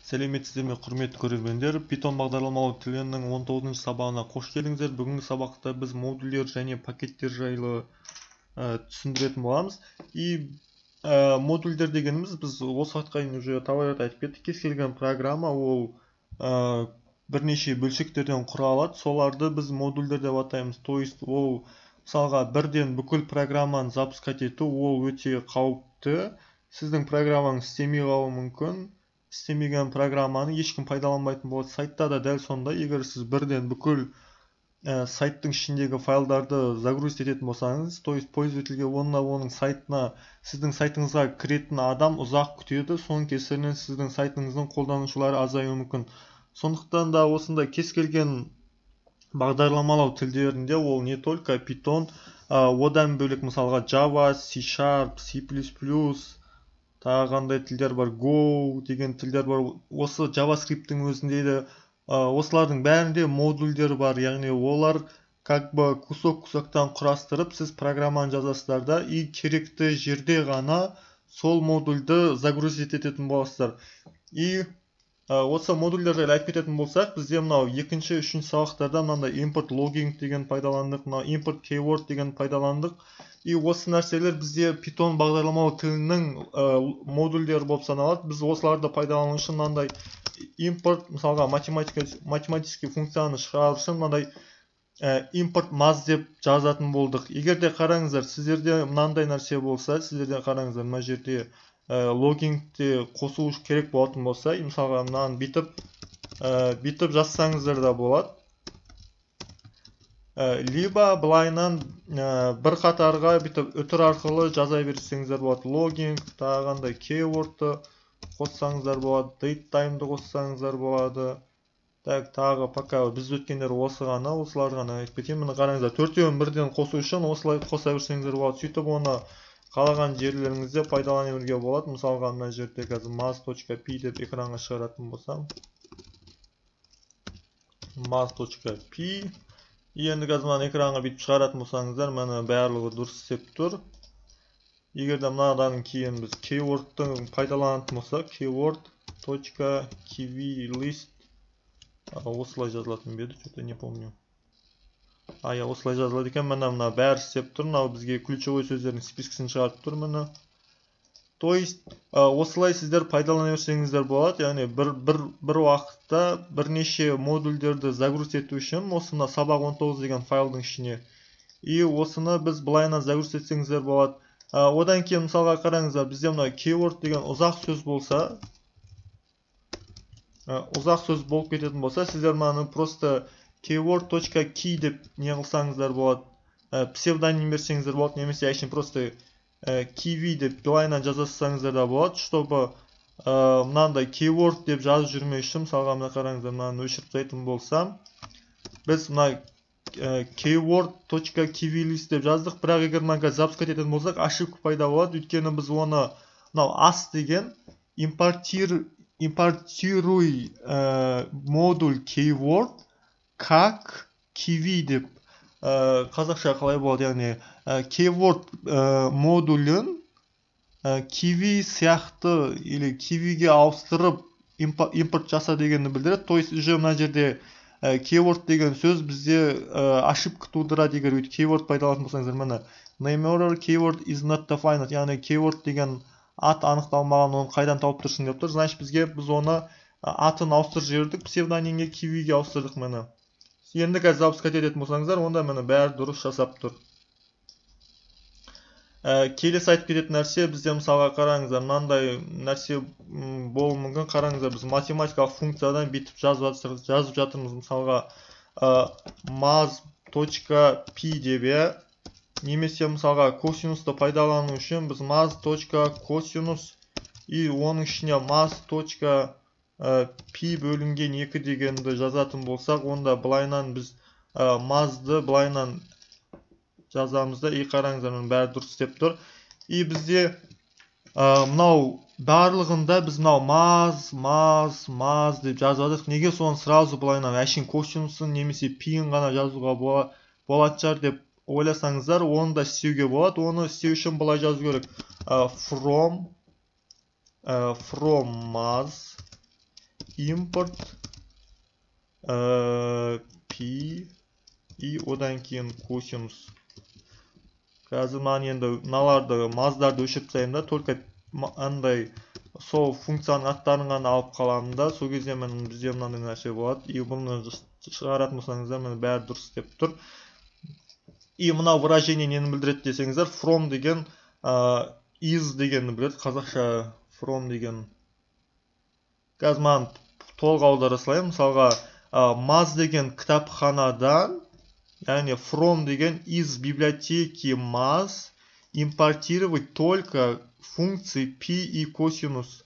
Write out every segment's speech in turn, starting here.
Сәлеметсіздер ме, құрметті көрермендер! Python бағдарламалау тілінің 19 сабағына қош келдіңіздер. Бүгінгі сабақта біз модульдер және пакеттер жайлы түсіндіретін боламыз. И модульдер дегеніміз, біз осы уақытқа дейін уже талай рет айтып кеттік. Кез келген программа ол бірнеше бөлшектерден құралады, соларды біз модульдер деп атаймыз. То есть ол мысалға бірден бүкіл программаны запускать ету ол өте қауіпті. Сіздің программаңыз істемей қалуы мүмкін. Істемеген программаны ешкім пайдаланбайтын болады. Сайтта да дәл сондай. Егер сіз бірден бүкіл сайттың ішіндегі файлдарды загрузить ететін болсаңыз, то есть пользовательге оның сайтына, сіздің сайтыңызға кіретін адам ұзақ күтеді, соның кесірінен сіздің сайтыңыздың қолданушылары азаюы мүмкін. Сондықтан да осындай кез келген бағдарламалау тілдерінде, ол не только Python, одан бөлек мысалға Java, C Sharp, C++, тағы қандай тілдер бар, Go деген тілдер бар, осы JavaScript'тің өзінде де, осылардың бәрінде модульдер бар. Яғни олар как бы кусок-кусоктан құрастырып, сіз программаны жазасыздар да, и керекті жерде ғана сол модульді загрузить ететін боласыздар. И осы модульдер жайлы айтып кететін болсақ, бізде мынау екінші, үшінші сабақтарда мынандай import logging деген пайдаландық, мынау import keyword деген пайдаландық. И осы нәрселер бізде Python бағдарламалау тілінің модульдері болып саналады. Біз осыларды пайдалану үшін мынандай импорт, мысалға математический функцияны шығару үшін мынандай import math деп жазатын болдық. Егер де қараңыздар, сіздерде мынандай нәрсе болса, сіздерде қараңыздар, мына жерде логингте қосу керек болатын болса, мысалға мынаны бүйтіп жазсаңыздар да болады. Либо былайынан бір қатарға бүйтіп үтір арқылы жаза берсеңіздер болады. Logging, тағы қандай keywordты қоссаңыздар болады, date time'ды қоссаңыздар болады. Так, тағы пока біз өткендер осы ғана, осылар ғана айтып кетейін. Міне қараңыздар, төртеуін бірден қосу үшін осылай қоса берсеңіздер болады. Сөйтіп оны қалаған жерлеріңізде пайдалана беруге болады. Мысалға мына жерде қазір math.py деп экранға шығаратын болсам, math.py. Енді қазір мынаны экранға бүйтіп шығаратын болсаңыздар, міне барлығы дұрыс істеп тұр. Егер де мынадан кейін біз keywordтың пайдаланатын болсақ, keyword.kvlist осылай жазылатын ба еді, что-то не помню. А, иә, осылай жазылады екен. Міне мына бәрі істеп тұр. Мынау бізге ключевой сөздердің спискісін шығарып тұр міне. То есть осылай сіздер пайдалана берсеңіздер болады. Яғни бір уақытта бірнеше модульдерді загрузить ету үшін осы мына сабақ 19 деген файлдың ішіне. И осыны біз былайынан загрузить етсеңіздер болады. Одан кейін мысалға қараңыздар, бізде мына keyword деген ұзақ сөз болса, ұзақ сөз болып кететін болса, сіздер мынаны просто keyword.key деп не қылсаңыздар болады, псевдоним берсеңіздер болады, немесе әшейін просто kv деп былайынан жаза салсаңыздар да болады, чтобы мынандай keyword деп жазып жүрмеу үшін. Мысалға мына қараңыздар, мынаны өшіріп тастайтын болсам, біз мына keyword.kvlist деп жаздық, бірақ егер мына қазір запускать ететін болсақ, ошибка пайда болады, өйткені біз оны мынау as деген импортируй модуль keyword как kv деп, қазақша қалай болады, яғни keyword модулін kv сияқты или kv-ге ауыстырып импорт жаса дегенді білдіреді. То есть уже мына жерде keyword деген сөз бізде ошибка тудырады, егер өйтіп keyword пайдаланатын болсаңыздар. Міне name error, keyword is not defined, яғни keyword деген ат анықталмаған, оны қайдан тауып тұрсың деп тұр. Значит, біз оны атын ауыстырып жібердік, псевдонимге kv-ге ауыстырдық міне. Енді қазір запускать ететін болсаңыздар, онда міне бәрі дұрыс жасап тұр. Келесі айтып кететін нәрсе, бізде мысалға қараңыздар, мынандай нәрсе болуы мүмкін. Қараңыздар, біз математикалық функциядан бүйтіп жазып жатырмыз. Мысалға math.py деп, иә, немесе мысалға косинусты пайдалану үшін біз math.косинус и оның ішіне math.пи бөлінген 2 дегенді жазатын болсақ, онда былайынан біз math'ды былайынан жазамыз да, и қараңыздар, міне бәрі дұрыс істеп тұр. И бізде мынау барлығында біз мынау math, math, math деп жазып жатырмыз. Неге соны сразу былайынан әшейін косинусын немесе пиін ғана жазуға болатын шығар деп ойласаңыздар, оны да істеуге болады. Оны істеу үшін былай жазу керек. From math Import pi и одан кейін косинус. Қазір мынаны енді мыналарды, math-дарды өшіріп тастаймын да, только андай сол функцияның аттарын ғана алып қаламын да. Сол кезде міне, бізде мынандай нәрсе болады. И бұны шығаратын болсаңыздар, міне, бәрі дұрыс істеп тұр. И мынау выражение нені білдіреді десеңіздер, from деген из дегенді білдіреді қазақша. From деген қазір маған толық аудара салайын. Мысалға, math деген кітапханадан, яғни from деген из библиотеки math, импортировать только функции пи и косинус.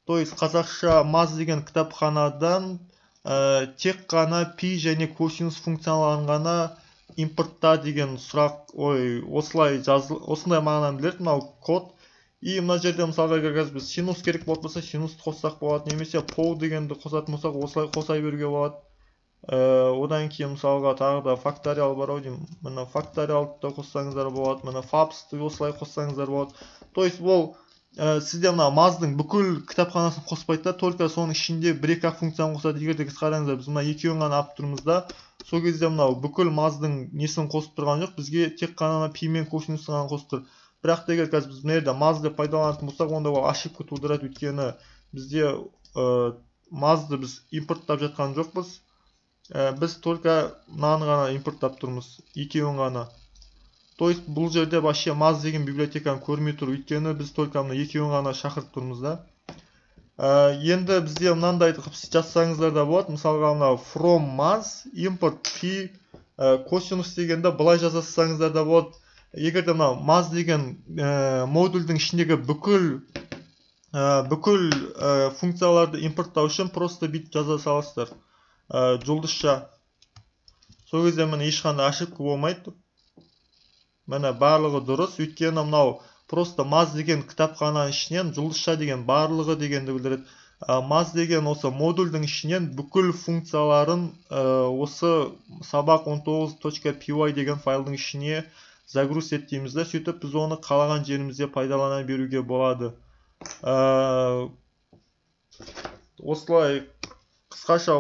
То есть қазақша math деген кітапханадан тек қана пи және косинус функцияларын ғана импортта деген сұрақ, ой, осылай осындай мағынаны білдіреді мынау код. И мына жерде, мысалға, егер қазір біз синус керек болатын болса, синусты қоссақ болады немесе пол дегенді қосатын болсақ, осылай қоса беруге болады. Одан кейін, мысалға, тағы да факториал бар ау деймін. Міне, факториалды да қоссаңыздар болады, міне, fabs-ты осылай қоссаңыздар болады. То есть ол сізде мына math-дың бүкіл кітапханасын қоспайды да, только соның ішінде бір екі ақ функцияны қосады. Егер де қараңыздар, біз мына екеуін ғана алып тұрмыз да, сол кезде мынау бүкіл math-дың несін қосып тұрған жоқ, бізге тек қана пи мен косинусты ғана қосып тұр. Бірақ та егер қазір біз мына жерде math деп пайдаланатын болсақ, онда ол ошибка тудырады, өйткені бізде math-ды біз импорттап жатқан жоқпыз, біз только мынаны ғана импорттап тұрмыз, екеуін ғана. То есть бұл жерде вообще math деген библиотеканы көрмей тұр, өйткені біз только мына екеуін ғана шақырып тұрмыз да. Енді бізде мынандай қылып жазсаңыздар да болады. Мысалға, мынау from math import pi косинус дегенді былай жаза салсаңыздар да болады. Егер де мынау math деген модульдің ішіндегі бүкіл функцияларды импорттау үшін просто бүйтіп жаза саласыздар, жұлдызша. Сол кезде, міне, ешқандай ошибка болмайды, міне, барлығы дұрыс, өйткені мынау просто math деген кітапхананың ішінен жұлдызша деген барлығы дегенді білдіреді. Math деген осы модульдің ішінен бүкіл функцияларын осы сабақ 19.py деген файлдың ішіне загруз ет дейміз да, сөйтіп біз оны қалаған жерімізде пайдалана беруге болады. Осылай қысқаша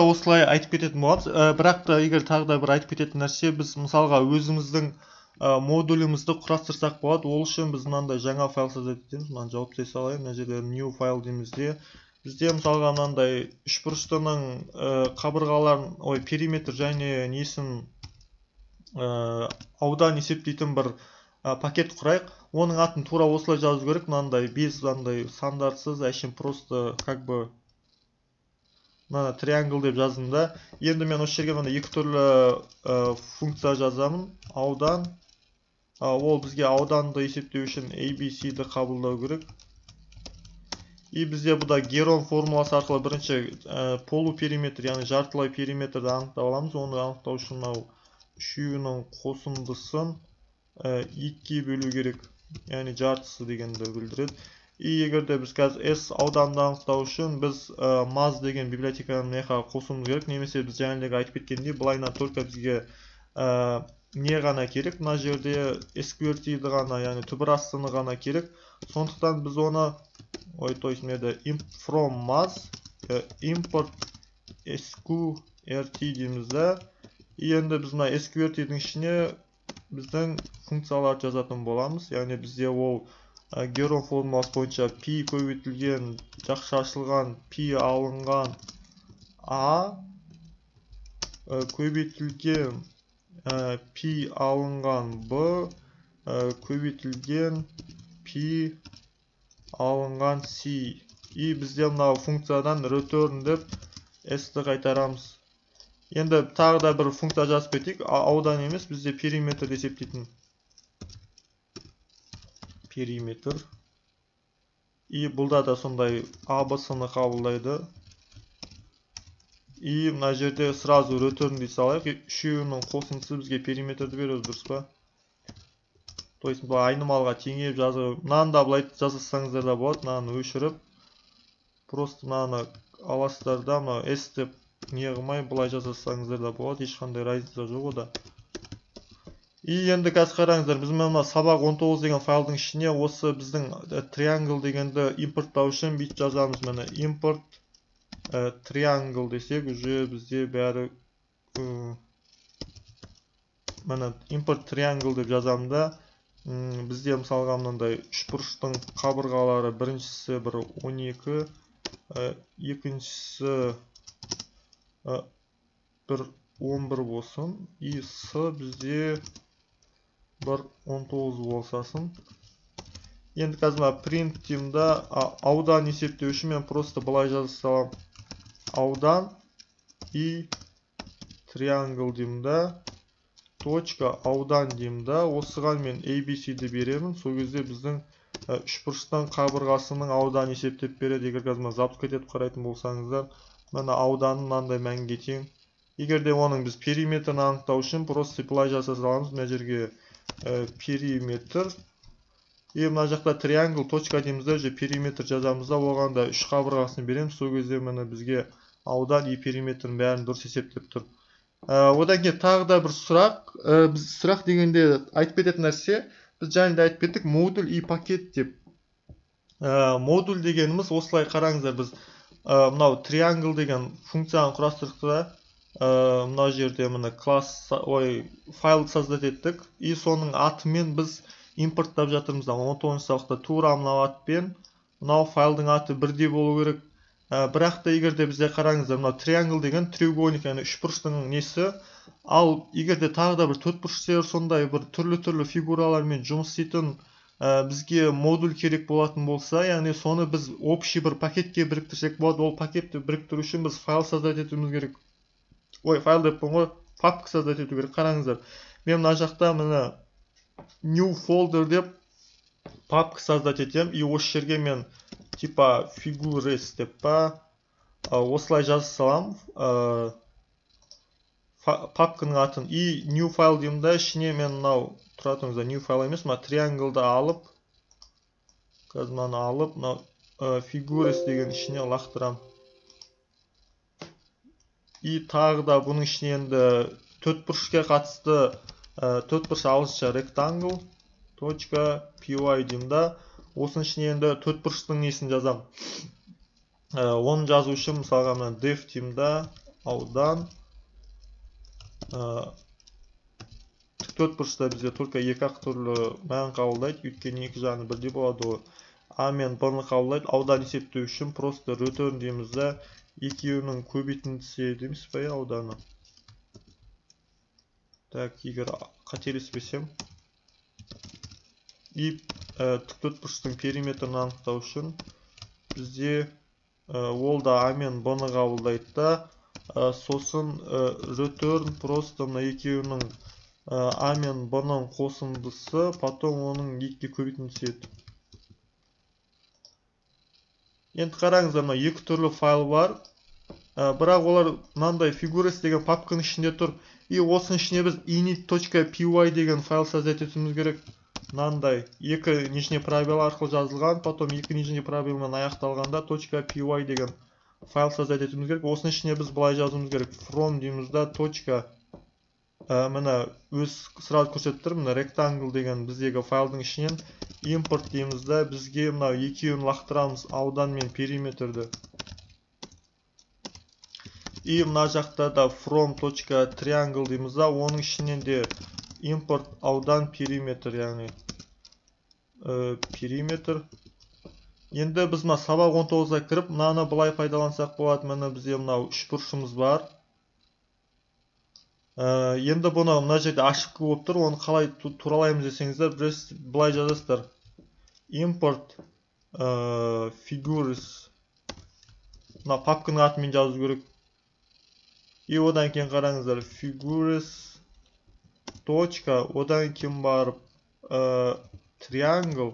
осылай айтып кететін боламыз. Бірақ та егер тағы да бір айтып кететін нәрсе, біз, мысалға, өзіміздің модулімізді құрастырсақ болады. Ол үшін біз мынандай жаңа файл создать етеміз. Мынаны жауып тастай салайын. Мына жерде new файл дейміз де, бізде, мысалға, мынандай үшбұрыштының қабырғаларын, ой, периметр және несін, аудан есептейтін бір пакет құрайық. Оның атын тура осылай жазу керек, мынандай без андай сандарсыз, әшейін просто как бы мына triangle деп жаздым да. Енді мен осы жерге мына екі түрлі функция жазамын. Аудан, ол бізге ауданды есептеу үшін ABC-ді қабылдау керек. И бізде бұда Герон формуласы арқылы бірінші полупериметр, яғни жартылай периметрді анықтап аламыз. Оны анықтау үшін мынау үшеуінің қосындысын екіге бөлу керек, яғни жартысы дегенді білдіреді. И егер де біз қазір S ауданды анықтау үшін біз math деген библиотеканы мына жаққа қосуымыз керек немесе біз жаңағыдай айтып кеткендей, былайынан только бізге не ғана керек, мына жерде sqrt-ді ғана, яғни түбір астыны ғана керек. Сондықтан біз оны, ой, то есть мына жерде from math import sqrt дейміз да. И енді біз мына sqrt-дің ішіне біздің функцияларды жазатын боламыз, яғни бізде ол Герон формуласы бойынша пи көбейтілген жақша ашылған пи алынған а көбейтілген пи алынған б көбейтілген пи алынған c. И бізде мынау функциядан return деп s-ті қайтарамыз. Енді тағы да бір функция жазып кетейік. Аудан емес, бізде периметр есептейтін периметр. И бұлда да сондай а, б, с-ны қабылдайды. И мына жерде сразу return дей салайық. Үшеуінің қосындысы бізге периметрді береді, дұрыс па? То есть былай айнымалыға теңеп жазып, мынаны да былай жазсаңыздар да болады. Мынаны өшіріп, просто мынаны аласыздар да, мынау s деп не қылмай, былай жазсаңыздар да болады, ешқандай разница жоқ ода. И енді қазір қараңыздар, біз мына сабақ 19 деген файлдың ішіне осы біздің triangle дегенді импорттау үшін бүйтіп жазамыз. Міне импорт triangle десек, уже бізде бәрі міне импорт triangle деп жазамын да, бізде мысалға мынандай үшбұрыштың қабырғалары, біріншісі бір 12, екіншісі бір 11 болсын, и с бізде бір 19 болсасын. Енді қазір мына print деймін да, аудан есептеу үшін мен просто былай жаза саламын. Аудан и triangle деймін да, точка аудан деймін да, осыған мен ABC-ді беремін. Сол кезде біздің үшбұрыштың қабырғасының ауданын есептеп береді. Егер қазір мына запуск етіп қарайтын болсаңыздар, міне ауданы мынандай мәнге тең. Егер де оның біз периметрін анықтау үшін просто былай жаза саламыз. Мына жерге периметр и мына жақта triangle точка дейміз да, уже периметр жазамыз да, оған да үш қабырғасын береміз. Сол кезде міне бізге аудан и периметрін бәрін дұрыс есептеп тұр. Одан кейін тағы да бір сұрақ. Біз сұрақ дегенде айтып кететін нәрсе, біз жаңа да айтып кеттік, модуль и пакет деп. Модуль дегеніміз осылай қараңыздар, біз мынау triangle деген функцияны құрастырдық та, мына жерде міне класс, ой, файл создать еттік, и соның атымен біз импорттап жатырмыз. 19-шы сабақта тура мынау атпен мынау файлдың аты бірдей болу керек. Бірақ та егер де бізде қараңыздар, мынау triangle деген треугольник, яғни үшбұрыштың несі. Ал егер де тағы да бір төртбұрыштар, сондай бір түрлі-түрлі фигуралармен жұмыс істейтін бізге модуль керек болатын болса, яғни соны біз общий бір пакетке біріктірсек болады. Ол пакетті біріктіру үшін біз файл создать етуіміз керек. Ой, файл деппін ғой, папка создать ету керек. Қараңыздар, мен мына жақта міне new folder деп папка создать етемін, и осы жерге мен типа figures деп па осылай жаза саламын папканың атын, и new file деймін да, ішіне мен мынау, тұра тұрыңыздар, new file емес, мына triangle-ды алып, қазір мынаны алып, мынау figures деген ішіне лақтырамын. И тағы да бұның ішіне енді төртбұрышқа қатысты төртбұрыш ағылшынша rectangle точка py деймін да, осының ішіне енді төртбұрыштың несін жазамын. Оны жазу үшін мысалға мына def деймін да, аудан төртбұрышта бізде только екі ақ түрлі мән қабылдайды, өйткені екі жаны бірдей болады ғой. А мен Б-ны қабылдайды. Аудан есептеу үшін просто return дейміз да, екеуінің көбейтіндісі дейміз ба ауданы. Так, егер қателеспесем. И тік төртбұрыштың периметрін анықтау үшін бізде ол да А мен Б-ны қабылдайды да, сосын return просто мына екеуінің А мен Б-ның қосындысы, потом оның екіге көбейтіндісі еді. Енді қараңыздар, мына екі түрлі файл бар, бірақ олар мынандай figures деген папканың ішінде тұр. И осының ішіне біз init.py деген файл создать етуіміз керек. Мынандай екі нижний пробел арқылы жазылған, потом екі нижний пробелмен аяқталғанда .py деген файл создать етуіміз керек. Осының ішіне біз былай жазуымыз керек: from дейміз да, точка, міне өз сразу көрсетіп тұр, мына rectangle деген біздегі файлдың ішінен импорт дейміз да, бізге мынау екеуін лақтырамыз, аудан мен периметрді. И мына жақта да from точка triangle дейміз да, оның ішінен де импорт аудан периметр, яғни периметр. Енді біз мына сабақ 19-ға кіріп, мынаны былай пайдалансақ болады. Міне бізде мынау үшбұрышымыз бар. Енді бұны мына жерде ошибка болып тұр, оны қалай туралаймыз десеңіздер, біз былай жазасыздар: import figures, мына папканың атымен жазу керек. И одан кейін қараңыздар, figures точка, одан кейін барып triangle,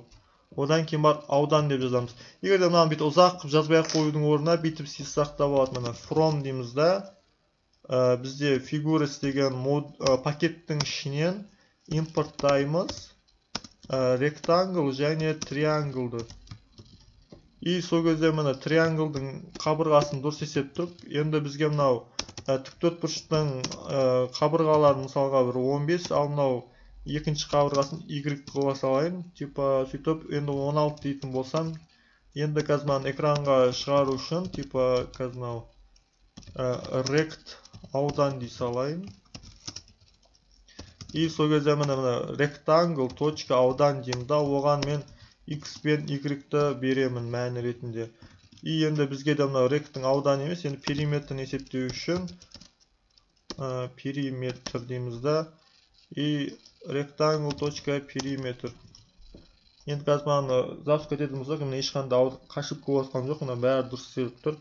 одан кейін барып аудан деп жазамыз. Егер де мынаны бүйтіп ұзақ қылып жазбай ақ қоюдың орнына бүйтіп істесек та болады. Міне from дейміз да, бізде figures деген пакеттің ішінен импорттаймыз rectangle және triangle-ды. И сол кезде міне triangle-дың қабырғасын дұрыс есеп тұрып, енді бізге мынау тік төртбұрыштың қабырғаларын мысалға бір 15, ал мынау Екінші қабырғасын y қыла салайын. Типа сөйтіп енді 16 дейтін болсам, енді қазір мынаны экранға шығару үшін типа қазір мынау rect аудан дей салайын. И сол кезде міне мына rectangle точка аудан деймін да, оған мен x пен y-ті беремін мәні ретінде. И енді бізге де мынау ректтің ауданы емес, енді периметрін есептеу үшін периметр дейміз да, и rectangle точка периметр. Енді қазір мынаны запуск ететін болсақ, міне ешқандай ошибка болып жатқан жоқ, мына бәрі дұрыс істеліп тұр.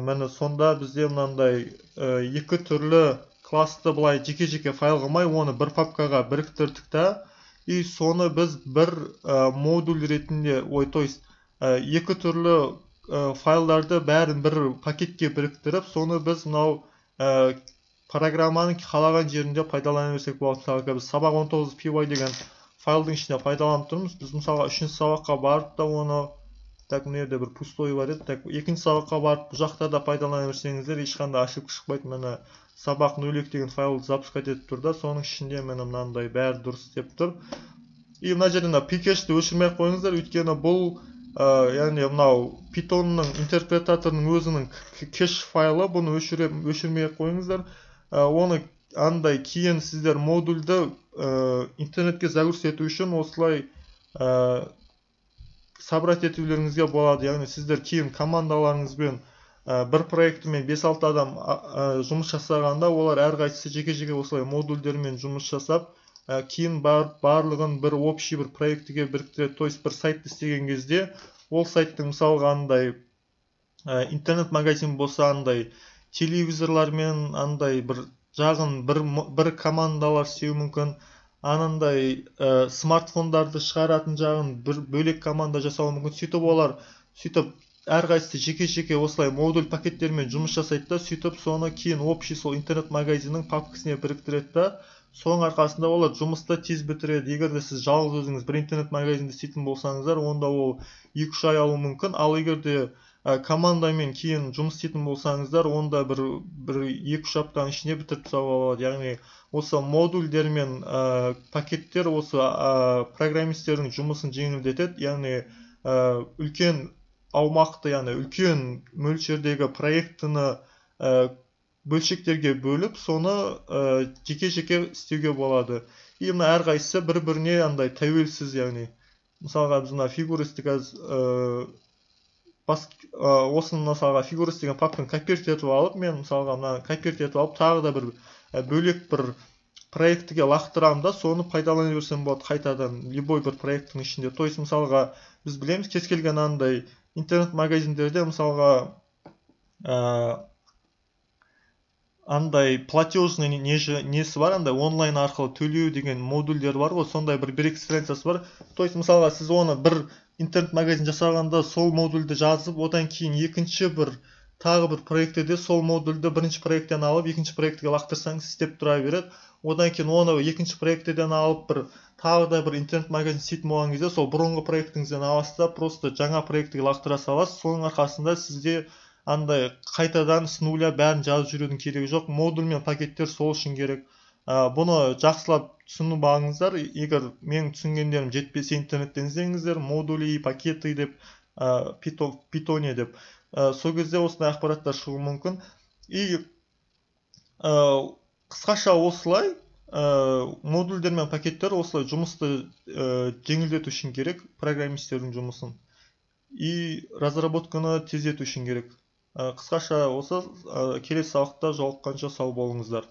Міне сонда бізде мынандай екі түрлі классты былай жеке-жеке файл қылмай, оны бір папкаға біріктірдік та, и соны біз бір модуль ретінде, ой, то есть екі түрлі файлдарды бәрін бір пакетке біріктіріп, соны біз мынау программаның қалаған жерінде пайдалана берсек болады. Мысалға, біз сабақ 19 py деген файлдың ішінде пайдаланып тұрмыз. Біз мысалға үшінші сабаққа барып та оны, так, мына жерде бір пустой бар еді, так, екінші сабаққа барып бұл жақта да пайдалана берсеңіздер, ешқандай ошибка шықпайды. Міне сабақ 02 деген файлды запускать етіп тұр да, соның ішінде міне мынандай бәрі дұрыс істеп тұр. И мына жерде мына pcache-ті өшірмей ақ қойыңыздар, өйткені бұл яғни мынау питонның интерпретаторының өзінің кэш файлы, бұны өшірмей ақ қойыңыздар. Оны андай кейін сіздер модульді интернетке загрузка ету үшін осылай собрать етулеріңізге болады. Яғни сіздер кейін командаларыңызбен бір проектімен 5-6 адам жұмыс жасағанда, олар әрқайсысы жеке-жеке осылай модульдермен жұмыс жасап, кейін барып барлығын бір общий бір проектіге біріктіреді. То есть бір сайтты істеген кезде ол сайттың мысалға андай интернет магазин болса, андай телевизорлармен андай бір жағын бір командалар істеуі мүмкін, анандай смартфондарды шығаратын жағын бір бөлек команда жасауы мүмкін. Сөйтіп олар сөйтіп әрқайсысы жеке-жеке осылай модуль пакеттермен жұмыс жасайды да, сөйтіп соны кейін общий сол интернет магазиннің папкасіне біріктіреді да, соның арқасында олар жұмысты тез бітіреді. Егер де сіз жалғыз өзіңіз бір интернет магазинді істейтін болсаңыздар, онда ол 2-3 ай алуы мүмкін. Ал егер де командамен кейін жұмыс істейтін болсаңыздар, онда бір 2-3 аптаның ішінде бітіріп тастауға болады. Яғни осы модульдер мен пакеттер осы программистердің жұмысын жеңілдетеді. Яғни үлкен аумақты, яғни үлкен мөлшердегі проектіні бөлшектерге бөліп, соны жеке-жеке істеуге болады. И мына әрқайсысы бір-біріне андай тәуелсіз, яғни мысалға біз мына фигуристі қазір осыны мысалға фигурист деген папканы копировать етіп алып, мен мысалға мына копировать етіп алып тағы да бір бөлек бір проектіге лақтырамын да, соны пайдалана берсем болады қайтадан любой бір проекттің ішінде. То есть мысалға біз білеміз, кез келген андай интернет магазиндерде мысалға андай платежный несі бар, андай онлайн арқылы төлеу деген модульдер бар ғой, сондай бір екі страницасы бар. То есть мысалға сіз оны бір интернет магазин жасағанда сол модульді жазып, одан кейін екінші бір тағы бір проектіде сол модульді бірінші проекттен алып екінші проектіге лақтырсаңыз істеп тұра береді. Одан кейін оны екінші проектіден алып бір тағы да бір интернет магазин істейтін болған кезде сол бұрынғы проектіңізден аласыз да просто жаңа проектіге лақтыра саласыз. Соның арқасында сізде андай қайтадан с нуля бәрін жазып жүрудің керегі жоқ. Модуль мен пакеттер сол үшін керек. Бұны жақсылап түсініп алыңыздар. Егер менің түсінгендерім жетпесе интернеттен іздеңіздер, модули, пакеты деп, питоне деп. Сол кезде осындай ақпараттар шығуы мүмкін. И қысқаша осылай модульдер мен пакеттер осылай жұмысты жеңілдету үшін керек, программистердің жұмысын и разработканы тездету үшін керек. Қысқаша осы, келесі сабақта жолыққанша сау болыңыздар.